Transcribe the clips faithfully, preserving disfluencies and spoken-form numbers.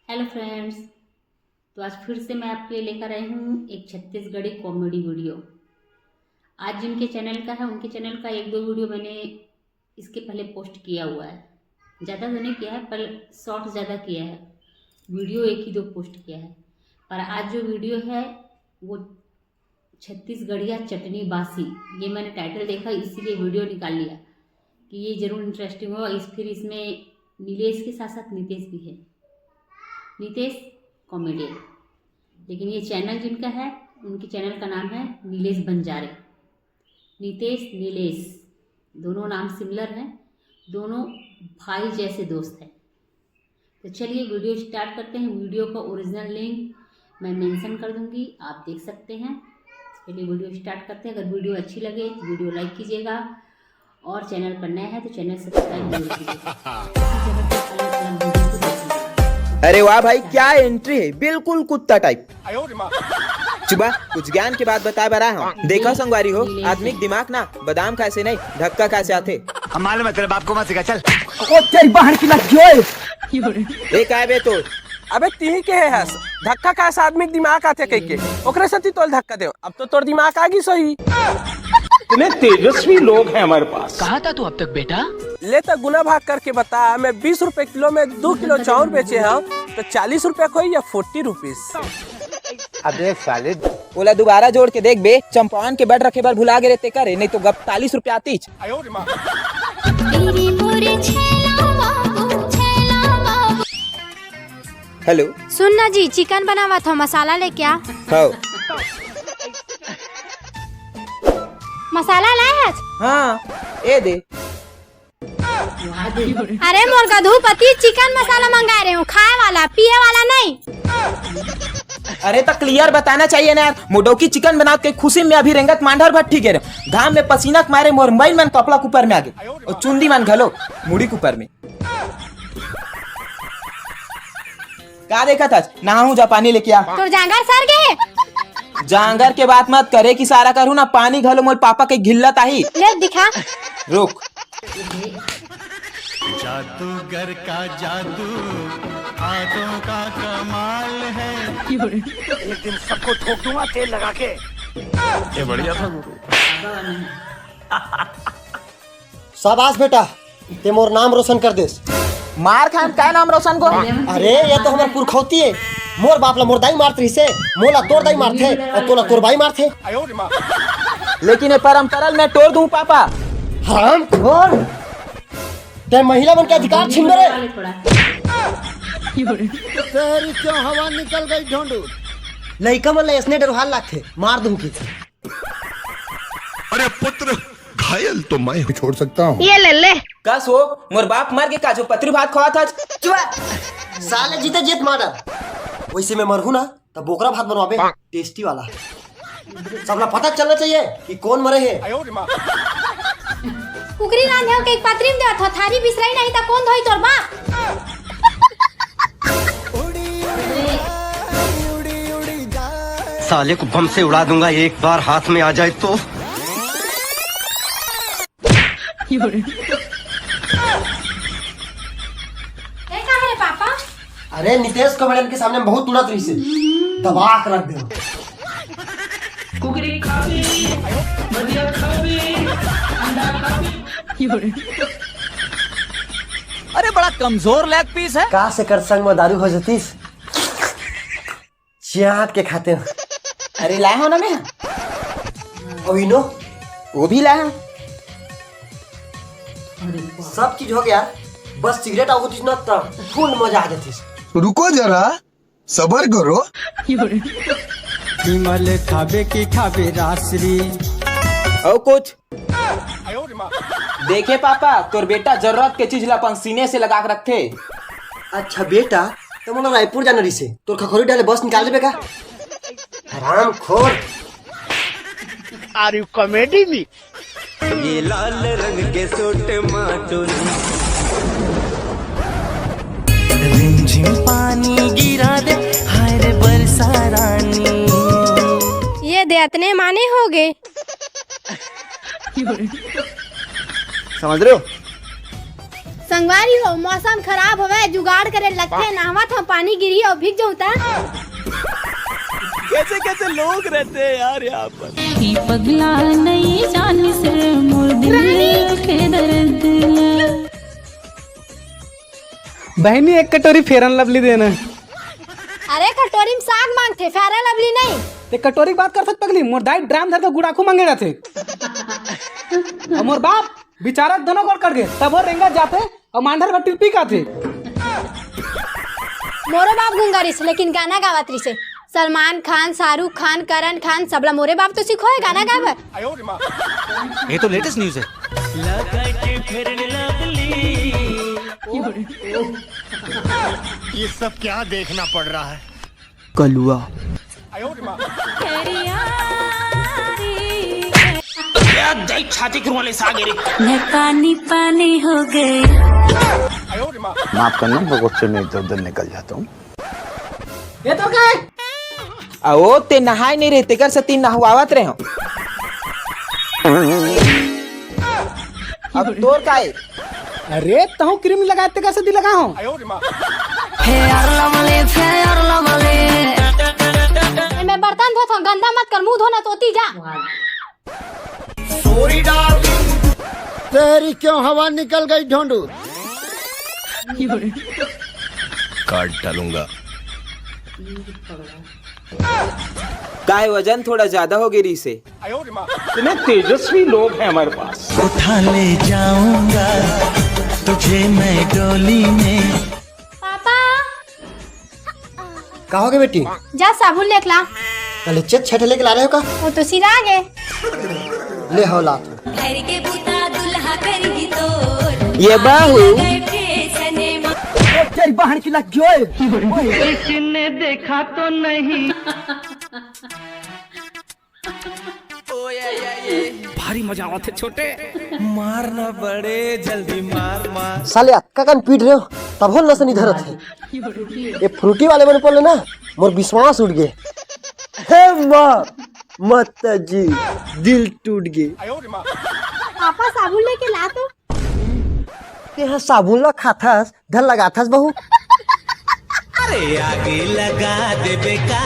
Hello friends, तो आज फिर से मैं आपके लिए लेकर आई हूँ एक छत्तीसगढ़ी कॉमेडी वीडियो। आज जिनके चैनल का है, उनके चैनल का एक दो वीडियो मैंने इसके पहले पोस्ट किया हुआ है। ज़्यादा तो नहीं किया है, पर शॉर्ट ज़्यादा किया है, वीडियो एक ही दो पोस्ट किया है। पर आज जो वीडियो है वो छत्तीसगढ़िया चटनी बासी, ये मैंने टाइटल देखा, इसीलिए वीडियो निकाल लिया कि ये ज़रूर इंटरेस्टिंग होगा। इस फिर इसमें नीलेश के साथ साथ नितेश भी है। नितेश कॉमेडियन, लेकिन ये चैनल जिनका है, उनके चैनल का नाम है नीलेश बंजारे। नितेश, नीलेश, दोनों नाम सिमिलर हैं, दोनों भाई जैसे दोस्त हैं। तो चलिए वीडियो स्टार्ट करते हैं। वीडियो का ओरिजिनल लिंक मैं मेंशन कर दूंगी, आप देख सकते हैं। चलिए वीडियो स्टार्ट करते हैं। अगर वीडियो अच्छी लगे तो वीडियो लाइक कीजिएगा, और चैनल पर नया है तो चैनल सब्सक्राइब जरूर कीजिएगा। इसी तरह के अलग-अलग वीडियो को देखने के लिए। अरे वाह भाई, क्या एंट्री है, बिल्कुल कुत्ता टाइप। चुबा, कुछ ज्ञान के बात बताए बर आए हंव। देखा संगवारी हो, आदमी के दिमाग ना बादाम खाए से नहीं, धक्का खाए से आथे। हम मालूम है, तेरे बाप को मत सिखा, चल। ओ तेरी बहन की लग गई। ए, काय बे तो? अबे तिही के हे हस, धक्का खाए से आदमी के दिमाग आथे कहिके, ओकरे सेती तोल धक्का देव। अब तो तोर दिमाग आ गिस होही। इतने तेजस्वी लोग हैं हमारे पास। कहाँ था तू अब तक, बेटा? ले तो गुना भाग करके बता, मैं बीस रुपए किलो में दो किलो चाउर बेचे हंव, तो चालीस रुपए होही या फोर्टी रुपीज? अबे साले। ओला दोबारा जोड़ के देख बे, चंपारण के बट रखे बर भुला गे रे तेकर, नहीं तो गप चालीस रुपया आतीच। तेरी मोरे छैला बाबू, छैला बाबू। हेलो। सुन ना जी, चिकन बनावत हंव, मसाला लेके आ। हव। मसाला लाए हस? हाँ, ए दे। अरे मोर गधू पति, चिकन मसाला मंगाए रहे हंव, खाए वाला, पिए वाला नहीं। अरे तो क्लियर बताना चाहिए ना यार, मोर डौकी चिकन बनात के खुशी में अभी रेंगत मांडर भट्ठी गे रहे हंव। घाम में पसीना के मारे मोर मइन मन कपड़ा के ऊपर में आ गे, अउ चुंदी मन घलो मुड़ी के ऊपर में। का देखत हस? नहाहूं जा, पानी लेके आ। तोर जांगर सर गे हे। जांगर के बात मत करे, कि सारा करू ना, पानी घलो मोर पापा के घिल्लत आही। ले दिखा। रुक। जादूगर का जादू, हाथों का कमाल है। एक दिन सबको ठोक दूंगा तेल लगा के। ये बढ़िया था गुरु। शाबाश बेटा, ते मोर नाम रोशन कर देस। मार खान काय नाम रोशन को? अरे, ये तो हमर पुरखौती हे। मोर बाप ला मोर दाई मारत रहिसे, मोला तोर दाई मारथे, अउ तोला तोर बाई मारथे। लेकिन ये परंपरा ल मैं तोड़ दूं पापा। हरामखोर, ते महिला मन के अधिकार छीन रे। तेरी क्यों हवा निकल गई ढोंडू? लइका मन ला अइसने डरवाल लागथे, मार दूं कि। अरे पुत्र, घायल तो मैं हूँ। छोड़ सकता हूँ। ये ले ले। का सो, मोर बाप मर के काजू पतरी भात खवात हस? चुप। साले जीते जीत मार डार। वैसे मैं मरहूँ ना, तब बोकरा भात बनवाबे, टेस्टी वाला। सबला पता चलना चाहिए कि कोन मरे हे। कुकरी रांधे के पतरी में देवत हो, थारी बिसराई नहीं त कोन धोई तोर बाप? साले को बम से उड़ा दूंगा, एक बार हाथ में आ जाए तो। ए, का है पापा? अरे, नितेश कॉमेडियन के सामने में बहुत उड़त रहिसे, दबा के रख दे। कुकरी खाबे, भजिया खाबे, अंडा खाबे। अरे, बड़ा कमजोर लेग पीस है। का से कर संग में दारू हो जतीस? चाट के खाते हो। अरे लाए हो ना मैं। अउ इनो? वो भी लाए हो। सब चीज हो गया, बस सिगरेट आगू तीस ना त फुल मजा आ जातीस। रुको जरा, सबर करो। विमल खाबे की खाबे रासरी। अउ कुछ? देखे पापा, तोर बेटा जरूरत के चीज ला अपन सीने से लगा के रखथे। अच्छा बेटा, तो मोला रायपुर जाना रहिसे, तोर खखोरी डाले बस निकाल देबे का? हरामखोर। Are you comedy me? ये लाल रंग के सूट मा टोली। रिमझिम पानी गिरा दे, हाय रे बरसा रानी। ये दे अतने माने हो गए। समझ रहे हो? संगवारी हो, मौसम खराब हवय, जुगाड़ करे लगथे, नहावत हंव, पानी गिरही अउ भीग जाहूं त। कैसे कैसे लोग रहते हैं यार यहाँ पर। बहिनी, एक कटोरी Fair and Lovely देना। अरे, कटोरी में साग मांगथे, Fair and Lovely नहीं। ते कटोरी के बात करथस पगली, मोर दाई ड्राम धर के गुड़ाखू मांगे रहिथे। अउ मोर बाप बेचारा दोनों गोड़ कट गे, तभो रेंगत जाथे अउ मांडर भट्टी पी के आथे। मोरो बाप गूंगा रिहिस, लेकिन गाना गावत रिहिसे। सलमान खान, शाहरुख खान, करण खान, सबला मोरे बाप तो सिखोय गाना गाय बर। ये तो latest news है। ये सब क्या देखना पड़ रहा है? कलुआ। क्या दई छाती के रुआ ले सागे रे। मैं पानी पानी हो गई। माफ करना, मैं गुस्से में इधर उधर निकल जाता हूँ। ए तो काय? अओ, ते नहाय नहीं रहे, तेकर से तीन नहवावत रहे हो। अब तोर काय? अरे, तहूँ क्रीम लगाए, तेकर से दी लगा हो। Fair and Lovely, Fair and Lovely। ए, मैं बर्तन धोत हूँ, गंदा मत कर, मुंह धोना तो ओती जा। तेरी क्यों हवा निकल गई ढोंडू। काट डालूंगा। काय वजन थोड़ा ज्यादा हो गई रिहिसे। इतने तेजस्वी लोग हैं हमारे पास। उठा ले जाऊंगा तुझे मैं डोली में। पापा। का हो गे बेटी? जा साबुन लेके ला। कल चेत छठ लेके ला रहे हो का? वो तो सिरा गे। ले हो ला। घर के बूता दुल्हा करही तोर। ये बाहू। गए फेसने मा। तेरी बहन की लग गई। किसी ने देखा तो नहीं। भारी मजा आवत हे छोटे। मार ना बड़े, जल्दी मार, मार। साले अतका कन पीट रहे हो, तभो नस नहीं धरत हे। ये फ्रूटी वाले मन बोले ना, मोर विश्वास उठ गए। हे माँ, माता जी, दिल टूट गए। पापा, साबुन लेके ला तो। तेहा साबुन ला खाथस, धन लगाथस बहू। अरे आगे लगा देबे का,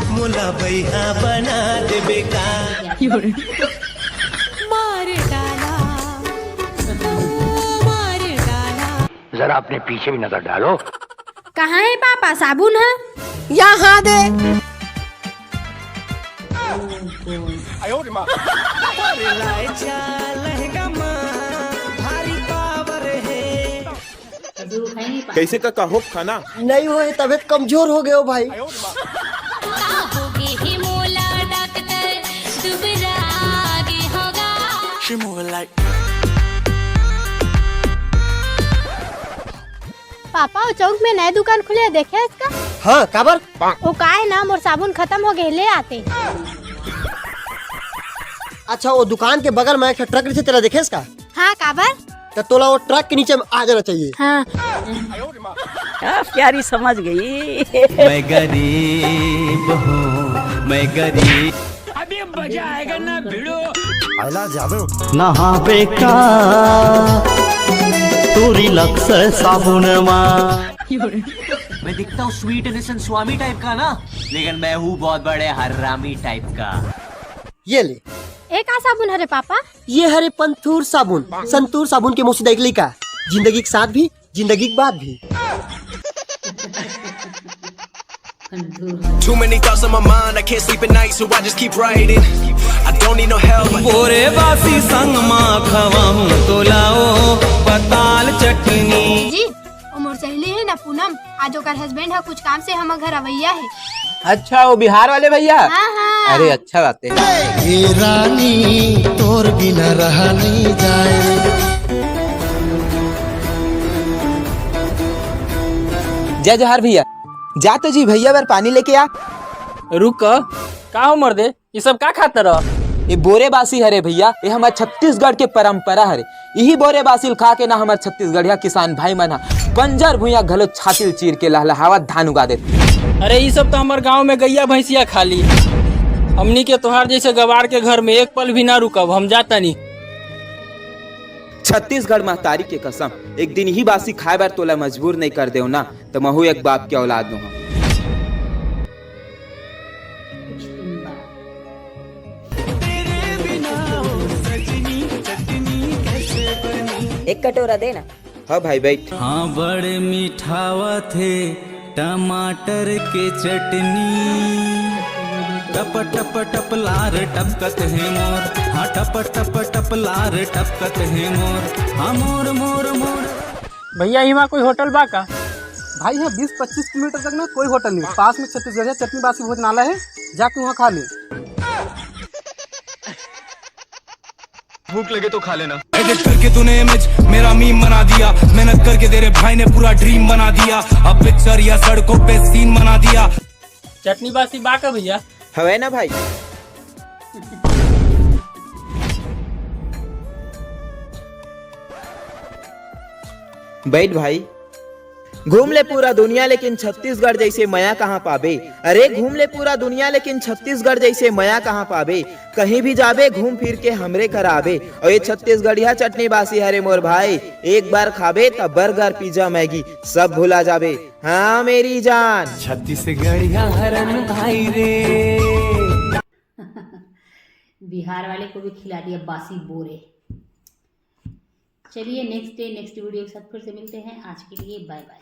मोला बइहा बना देबे का। मार डाला, मार डाला। जरा अपने पीछे भी नजर डालो। कहाँ हे पापा साबुन ह? यहाँ दे। कैसे का, का हो खाना? नहीं होए, तबीयत कमजोर हो गए हो भाई। का होगे हे मोला डॉक्टर, दुबरा गे होगा। पापा, वो चौक में नया दुकान खुले हे, देखे इसका? हाँ, काबर? वो का हे ना, मोर साबुन खतम हो गए, ले आते। अच्छा, वो दुकान के बगल में एक ठो ट्रक रहिथे, तेला देखे इसका? हाँ, काबर? त तोला वो ट्रक के नीचे में आ जाना चाहिए। हाँ। आप प्यारी समझ गई। मैं गरीब हूँ, मैं गरीब। अभी मजा आएगा ना भिड़ो। नहाबे का तोरी लक्स साबुन मा। मैं दिखता हूँ स्वीट इनोसेंट स्वामी टाइप का ना, लेकिन मैं हूँ बहुत बड़े हरामी टाइप का। ये ले। ए का साबुन हरे पापा? ये हरे पंथूर साबुन। संतूर साबुन के मौसी देख ली का? जिंदगी के साथ भी, जिंदगी के बाद भी। Too many thoughts on my mind, I can't sleep at night, so I just keep writing. I don't need no help. बोरे बासी संग मा खवाऊं तो लाओ बताल चटनी। जी, ओ मोर सहेली हे ना पूनम, आज ओकर हस्बैंड ह कुछ काम से हमर घर अवैया हे। अच्छा, वो बिहार वाले भैया? हाँ, हाँ। अरे, अच्छा बात है। ए रानी, तोर बिना रहा नहीं जाए। जय जोहार भैया। जा तो जी भैया बर पानी लेके आ। रुक, का हो मर्दे? ये सब का खात रह? ये बोरे बासी हरे भैया, ये हमर छत्तीसगढ़ के परंपरा हरे। यही बोरे बासी ल खा के ना हमर छत्तीसगढ़िया किसान भाई मन ह बंजर भुइयां घलो छाती ल चीर के लहलहावत धान उगा देथे। अरे, ये सब तो हमर गांव में गैया भैंसिया खा ली। हमनी के तोहार जैसे गवार के घर में एक पल भी ना रुकब, हम जाता नहीं। छत्तीसगढ़ महतारी के कसम, एक दिन ही बासी खाए बर तोला मजबूर नहीं कर देव ना, त महू एक बाप के औलाद नोहंव। एक कटोरा दे ना। हाँ भाई, बैठ। हाँ, बड़े मिठावत हे टमाटर के चटनी। टप टप टप लार टपकत हे मोर, हाँ, टप टप टप लार टपकत हे मोर, हाँ, मोर मोर मोर। भैया, इहाँ कोई होटल बा का? भाई, यहाँ बीस पच्चीस किलोमीटर तक ना कोई होटल नहीं। पास में छत्तीसगढ़िया चटनी बासी भोजनालय है, जाके वहाँ खा ले। भूख लगे तो खा लेना। एडिट करके तूने इमेज मेरा मीम बना दिया। मेहनत करके तेरे भाई ने पूरा ड्रीम बना दिया। अब पिक्चर या सड़कों पे सीन बना दिया। चटनी बासी बा का भैया? हवय ना भाई? बैठ भाई। घूम ले पूरा दुनिया लेकिन छत्तीसगढ़ जैसे मया कहाँ पाबे। अरे घूम ले पूरा दुनिया लेकिन छत्तीसगढ़ जैसे मया कहाँ पाबे। कहीं भी जाबे घूम फिर के हमरे करा आबे। और ये छत्तीसगढ़िया चटनी बासी हरे मोर भाई, एक बार खाबे त बर्गर पिज्जा मैगी सब भुला जाबे। हाँ मेरी जान। छत्तीसगढ़िया हरन भाई रे। बिहार वाले को भी खिला दिया बासी बोरे। चलिए, नेक्स्ट डे नेक्स्ट वीडियो के साथ फिर से मिलते हैं। आज के लिए बाय बाय।